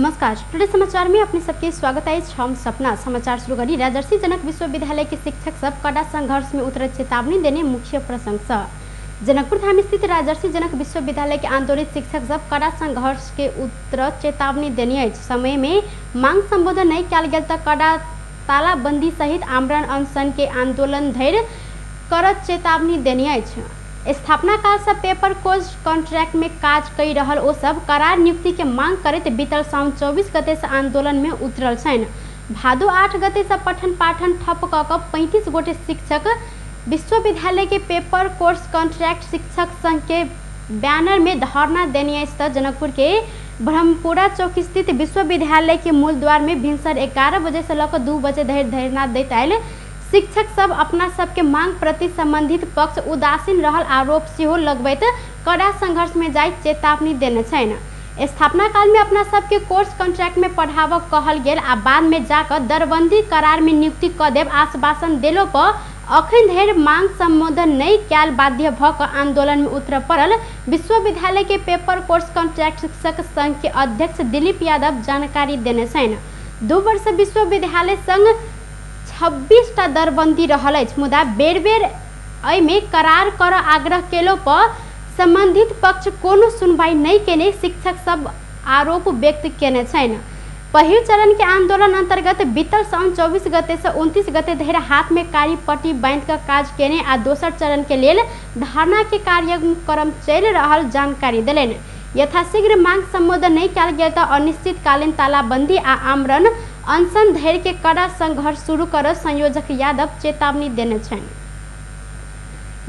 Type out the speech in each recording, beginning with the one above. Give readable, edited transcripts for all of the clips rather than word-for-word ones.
नमस्कार, टुडे समाचार में अपने सबके स्वागत है। हम सपना समाचार शुरू करी। राजर्षि जनक विश्वविद्यालय के शिक्षक सब कड़ा संघर्ष में उतरत चेतावनी देने मुख्य प्रशंसा। जनकपुर धाम स्थित राजर्षि जनक विश्वविद्यालय के आंदोलित शिक्षक सब कड़ा संघर्ष के उतरत चेतावनी देने अछि। समय में मांग संबोधन नहीं कयल गेल त कड़ा तालाबंदी सहित आमरण अनशन के आंदोलन धरि करत चेतावनी देने अछि। स्थापना काल से पेपर कोर्स कॉन्ट्रैक्ट में काज कई रहल ओ सब करार नियुक्ति के मांग करैत बीतल साउन 24 गते से आंदोलन में उतरल छनि। भादो 8 गते से पठन पाठन ठप क क 35 गोटे शिक्षक विश्वविद्यालय के पेपर कोर्स कॉन्ट्रैक्ट शिक्षक संघ के बैनर में धरना देने अछि त जनकपुर के ब्रह्मपुरा चौक स्थित विश्वविद्यालय के मूल द्वार में भिनसर 11 बजे से लऽ 2 बजे धरि धरना दैत आयल शिक्षक सब अपना सबके मांग प्रति संबंधित पक्ष उदासीन रहल आरोप सेहो लगबैत कड़ा संघर्ष में जाय चेतावनी देने छनि। स्थापना काल में अपना सबके कोर्स कॉन्ट्रैक्ट में पढ़ाबऽ कहल गेल आ बाद में जाकर दरबंदी करार में नियुक्ति क देब आश्वासन देलो पर अखन धरि मांग संबोधन नहीं कयल बाध्य भ क आंदोलन में उतरऽ पड़ल विश्वविद्यालय के पेपर कोर्स कॉन्ट्रैक्ट शिक्षक संघ के अध्यक्ष दिलीप यादव जानकारी देने छनि। 2 वर्ष विश्वविद्यालय संघ 26टा दरबंदी रहल अछि, मुदा बेर बेर एहिमे करार कर आग्रह केलो पर संबंधित पक्ष कोनो सुनवाई नहीं केने शिक्षक सब आरोप व्यक्त केने छनि। पहिल चरण के आंदोलन अंतर्गत बीतल साउन 24 गते से 29 गते धरि हाथ में कारी पट्टी बांधि क काज केने आ दोसर चरण के लेल धरना के कार्यक्रम चलि रहल जानकारी देलनि। यथाशीघ्र मांग संबोधन नहीं कयल गेल त अनिश्चितकालीन तालाबंदी आ आमरण अनशन धरि के कड़ा संघर्ष शुरू कर संयोजक यादव चेतावनी देने छनि।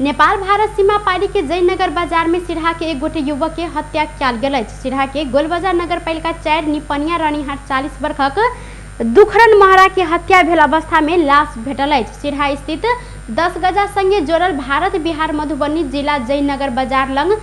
नेपाल भारत सीमा पारी के जयनगर बाजार में सिरहा के एक गोटे युवक के हत्या कयल गेल अछि। सिरहा के गोलबाजार नगरपालिका 4 निपनिया रानीहाट 40 वर्षक दुखरन महरा के हत्या भेल अवस्था में लाश भेटल अछि। सिरहा स्थित 10 गजा संगे जोड़ल भारत बिहार मधुबनी जिला जयनगर बाजार लग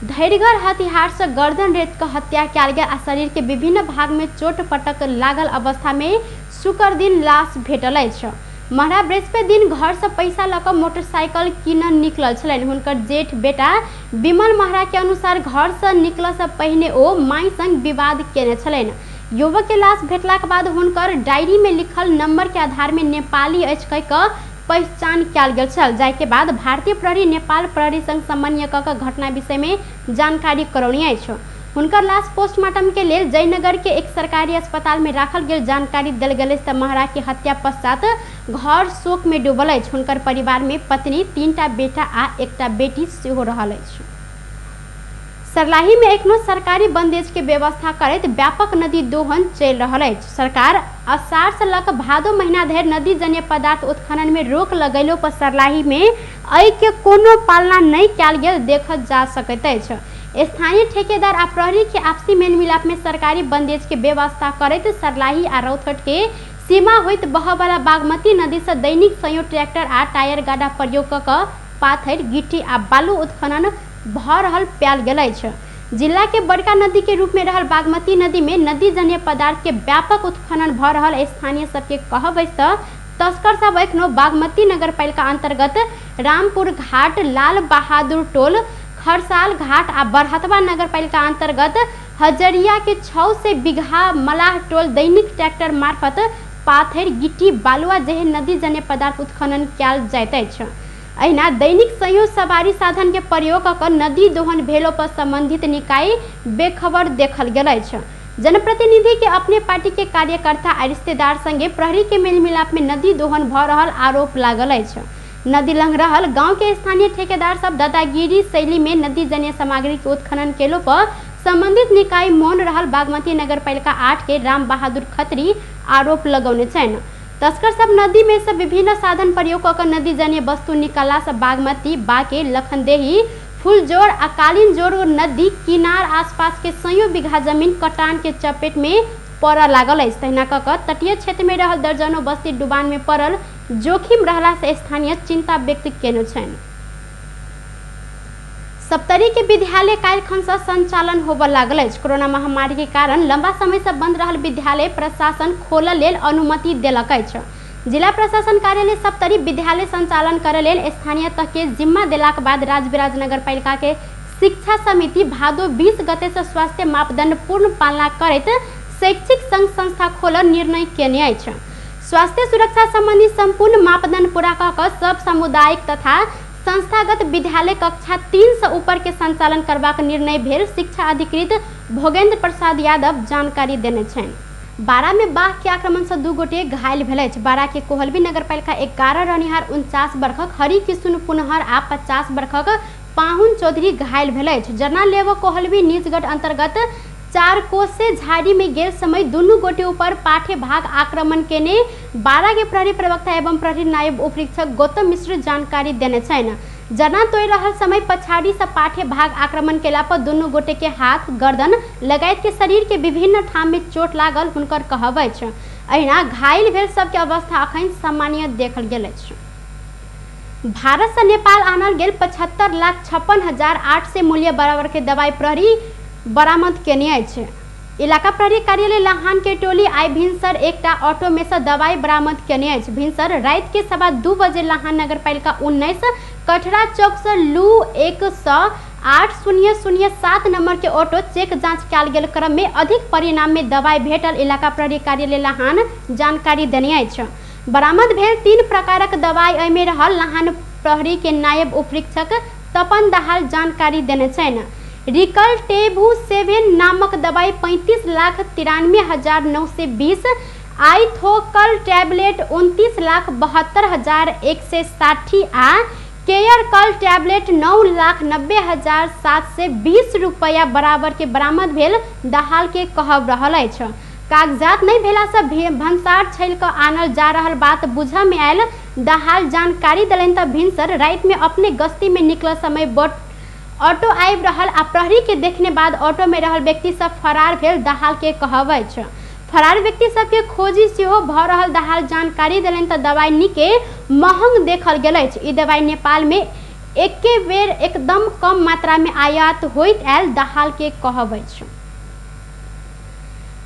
धैरगर हथियार से गर्दन रेत के हत्या कयल गेल आ शरीर के विभिन्न भाग में चोट पटक लागल अवस्था में शुक्र दिन लाश भेटल अछि। महरा बृहस्पति दिन घर से पैसा लऽ कऽ मोटरसाइकिल कीनऽ निकलल छलनि। हुनकर जेठ बेटा विमल महरा के अनुसार घर से निकलऽ से पहिने ओ माय संग विवाद केने छलनि। युवक के लाश भेटलाक बाद हुनकर डायरी में लिखल नंबर के आधार में नेपाली अछि कहि कऽ पहचान कयल गेल छल, जाहिके बाद भारतीय प्रहरी नेपाल प्रहरी संग समन्वय कऽ कऽ घटना विषय में जानकारी करौनी अछि। हुनकर लाश पोस्टमार्टम के लेल जयनगर के एक सरकारी अस्पताल में राखल गेल जानकारी देल गेल अछि। महरा के हत्या पश्चात घर शोक में डूबल अछि। हुनकर परिवार में पत्नी, 3टा बेटा आ 1टा बेटी सेहो रहल अछि। सर्लाही में एखनो सरकारी बंदेज के व्यवस्था करैत व्यापक नदी दोहन चलि रहल अछि। सरकार अषाढ़ से लऽ कऽ भादो महीना धरि नदी जन्य पदार्थ उत्खनन में रोक लगैलो पर सर्लाही में एहि के कोनो पालना नहीं कयल गेल देखल जा सकैत अछि। स्थानीय ठेकेदार आ प्रहरी के आपसी मेलमिलाप में सरकारी बंदेज के व्यवस्था करैत सर्लाही आ रौतहट के सीमा होइत बहऽवला बागमती नदी से दैनिक सयौं ट्रैक्टर आ टायर गाड़ा प्रयोग कऽ कऽ पाथर, गिट्टी आ बालू उत्खनन भऽ रहल पायल गेल अछि। जिला के बड़का नदी के रूप में रहल बागमती नदी में नदी जन्य पदार्थ के व्यापक उत्खनन भऽ रहल स्थानीय सबके कहब अछि त तस्कर सब एखनो बागमती नगरपालिका अंतर्गत रामपुर घाट, लाल बहादुर टोल, खरसाल घाट आ बरहतवा नगरपालिका अंतर्गत हजरिया के 600 बीघा मलाह टोल दैनिक ट्रैक्टर मार्फत पाथर, गिट्टी, बालुआ जेहन नदी जन्य पदार्थ उत्खनन कयल जाइत अछि। अहिना दैनिक सयौं सवारी साधन के प्रयोग कऽ नदी दोहन भेलो पर संबंधित निकाय बेखबर देखल गेल अछि। जनप्रतिनिधि के अपने पार्टी के कार्यकर्ता आ रिश्तेदार संगे प्रहरी के मेलमिलाप में नदी दोहन भऽ रहल आरोप लागल अछि। नदी लग रहल गांव के स्थानीय ठेकेदार सब दादागिरी शैली में नदी जन्य सामग्री के उत्खनन केलो पर संबंधित निकाय मौन रहल बागमती नगरपालिका 8 के राम बहादुर खत्री आरोप लगौने छनि। तस्कर सब नदी में से विभिन्न साधन प्रयोग कऽ नदी जन्य वस्तु निकालला से बागमती, बाके, लखनदेही, फुलजोर आ कालीनजोर नदी किनार आसपास के सयौं बीघा जमीन कटान के चपेट में पड़ऽ लागल अछि। तहिना कऽ कऽ तटीय क्षेत्र में रहल दर्जनों बस्ती डुबान में पड़ल जोखिम रहला से स्थानीय चिंता व्यक्त केने छनि। सप्तरी के विद्यालय काल्हिखन से संचालन होबऽ लागल अछि। कोरोना महामारी के कारण लंबा समय से बंद रहल विद्यालय प्रशासन खोलऽ लेल अनुमति देलक अछि। जिला प्रशासन कार्यालय सप्तरी विद्यालय संचालन करऽ लेल स्थानीय तह के जिम्मा देलाक बाद राजविराज नगरपालिका के शिक्षा समिति भादो 20 गते से स्वास्थ्य मापदंड पूर्ण पालना करैत शैक्षिक संघ संस्था खोलऽ निर्णय केने अछि। स्वास्थ्य सुरक्षा सम्बन्धी सम्पूर्ण मापदण्ड पूरा कऽ कऽ सब सामुदायिक तथा संस्थागत विद्यालय कक्षा 3 से ऊपर के संचालन करबाक निर्णय भेल शिक्षा अधिकृत भोगेन्द्र प्रसाद यादव जानकारी देने छनि। बारा में बाघ के आक्रमण से 2 गोटे घायल भेल अछि। बारा के कोहलबी नगरपालिका 11 रहनिहार 49 वर्षक हरि किशुन पुनहर आ 50 वर्षक पाहुन चौधरी घायल भेल अछि। जरना लेव कोहलबी निजगढ़ अंतर्गत 4 कोसे झाड़ी में गेल समय दुनू गोटे ऊपर पाठे भाग आक्रमण केने बारा के प्रहरी प्रवक्ता एवं प्रहरी नायब उपरीक्षक गौतम मिश्र जानकारी देने छनि। जरना तोड़ि रहल समय पछाड़ी से पाठे भाग आक्रमण केला पर दुनू गोटे के हाथ, गर्दन लगायत के शरीर के विभिन्न ठाम में चोट लागल हुनकर कहब अछि। अहिना घायल भेल सबके अवस्था अखन सामान्य देखल गेल अछि। भारत से नेपाल आनल गेल 75,56,800 मूल्य बराबर के दवाई प्रहरी बरामद केने अछि। इलाका प्रहरी कार्यालय लहान के टोली आई भिनसर एकटा ऑटो में से दवाई बरामद केने अछि। भिनसर रात के 2:15 बजे लहान नगरपालिका 19 कठरा चौक से लू 1-8007 नंबर के ऑटो चेक जांच कयल गेल क्रम में अधिक परिणाम में दवाई भेटल इलाका प्रहरी कार्यालय लहान जानकारी देने अछि। बरामद भेल 3 प्रकारक दवाई एहिमे रहल लहान प्रहरी के नायब उपरीक्षक तपन दाहाल जानकारी देने छनि। रिकल टेबू 7 नामक दवाई 35,93,920, आइथोकल टैबलेट 29,72,160 आ केयरकल टैबलेट 9,90,720 रुपया बराबर के बरामद भेल दाहाल के कहब रहल अछि। कागजात नहीं भेला से भंसार छैल कऽ आनल जा रहल बात बुझऽ में आयल दाहाल जानकारी देलनि तऽ भिनसर राति में अपने गश्ती में निकल समय ऑटो आबि रहल आ प्रहरी के देखने बाद ऑटो में रहल व्यक्ति सब फरार भेल दाहाल के कहब अछि। फरार व्यक्ति सबके खोजी सेहो भऽ रहल दाहाल जानकारी देलनि तऽ दवाई नीके महग देखल गेल अछि। ई दवाई नेपाल में एके बेर एकदम कम मात्रा में आयात होइत आयल दाहाल के कहब अछि।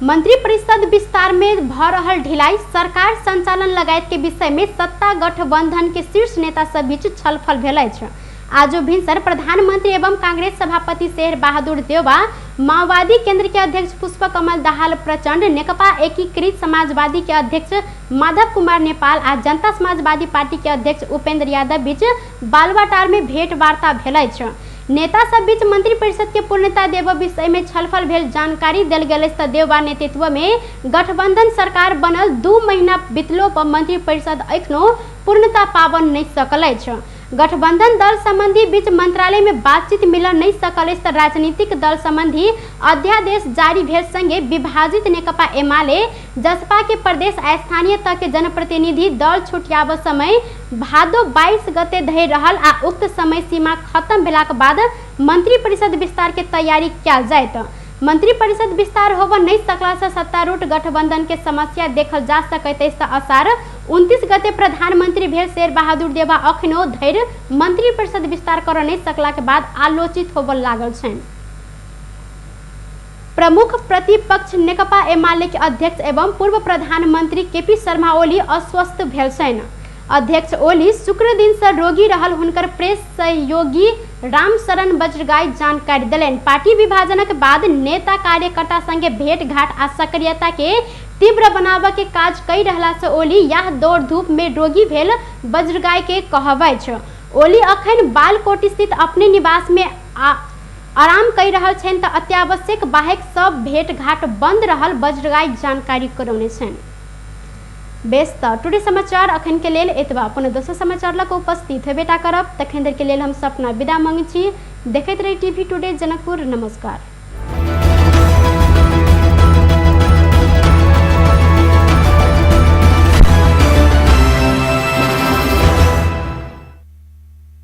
मंत्रिपरिषद विस्तार में भऽ रहल ढिलाई, सरकार संचालन लगायत के विषय में सत्ता गठबंधन के शीर्ष नेता सब बीच छलफल भेल अछि। आज भिनसर प्रधानमंत्री एवं कांग्रेस सभापति शेर बहादुर देउवा, माओवादी केंद्र के अध्यक्ष पुष्प कमल दाहाल प्रचंड, नेकपा एकीकृत समाजवादी के अध्यक्ष माधव कुमार नेपाल आ जनता समाजवादी पार्टी के अध्यक्ष उपेंद्र यादव बीच बालवाटार में भेंट वार्ता भेल अछि। नेता सब बीच मंत्रिपरिषद के पूर्णता देव विषय में छलफल भेल जानकारी देल गेल अछि। देउवा नेतृत्व में गठबंधन सरकार बनल 2 महीना बितलो पर मंत्रिपरिषद एखनो पूर्णता पाबन नहीं सकल अछि। गठबंधन दल संबंधी बीच मंत्रालय में बातचीत मिल नहीं सकल अछि। राजनीतिक दल संबंधी अध्यादेश जारी भेल संगे विभाजित नेकपा एमाले जसपा के प्रदेश आ स्थानीय तह के जनप्रतिनिधि दल छुटियाब समय भादो 22 गते धरि रहल आ उक्त समय सीमा खत्म भेलाक बाद मंत्रिपरिषद विस्तार के तैयारी कयल जायत। मंत्रिपरिषद विस्तार होबऽ नहीं सकला से सत्तारूढ़ गठबंधन के समस्या देखल जा सकैत अछि। असार 29 गते प्रधानमंत्री भेल शेर बहादुर देउवा अखनो धरि मंत्रिपरिषद विस्तार कर नहीं सकला के बाद आलोचित होबऽ लागल छनि। प्रमुख प्रतिपक्ष नेकपा एमाले के अध्यक्ष एवं पूर्व प्रधानमंत्री केपी शर्मा ओली अस्वस्थ भेल छनि। अध्यक्ष ओली शुक्र दिन से रोगी रहल हुनकर प्रेस सहयोगी रामशरण बज्रगाई जानकारी देलनि। पार्टी विभाजनक बाद नेता कार्यकर्ता संगे भेंट घाट आ सक्रियता के तीव्र बनाबऽ के काज कई रहला से ओली यह दौड़ धूप में रोगी भेल बज्रगाई के कहब अछि। ओली अखन बालकोट स्थित अपने निवास में आराम कई रहल छनि तऽ अत्यावश्यक बाहेक सब भेंट घाट बंद रहल बज्रगाई जानकारी करौने छनि। बेस तऽ टुडे समाचार अखन के लेल एतबा। अपन दोसर समाचार लऽ कऽ उपस्थित हेबेटा करब। तखन देर के लेल हम सपना विदा मांगै छी। देखैत रही टीवी टुडे जनकपुर। नमस्कार।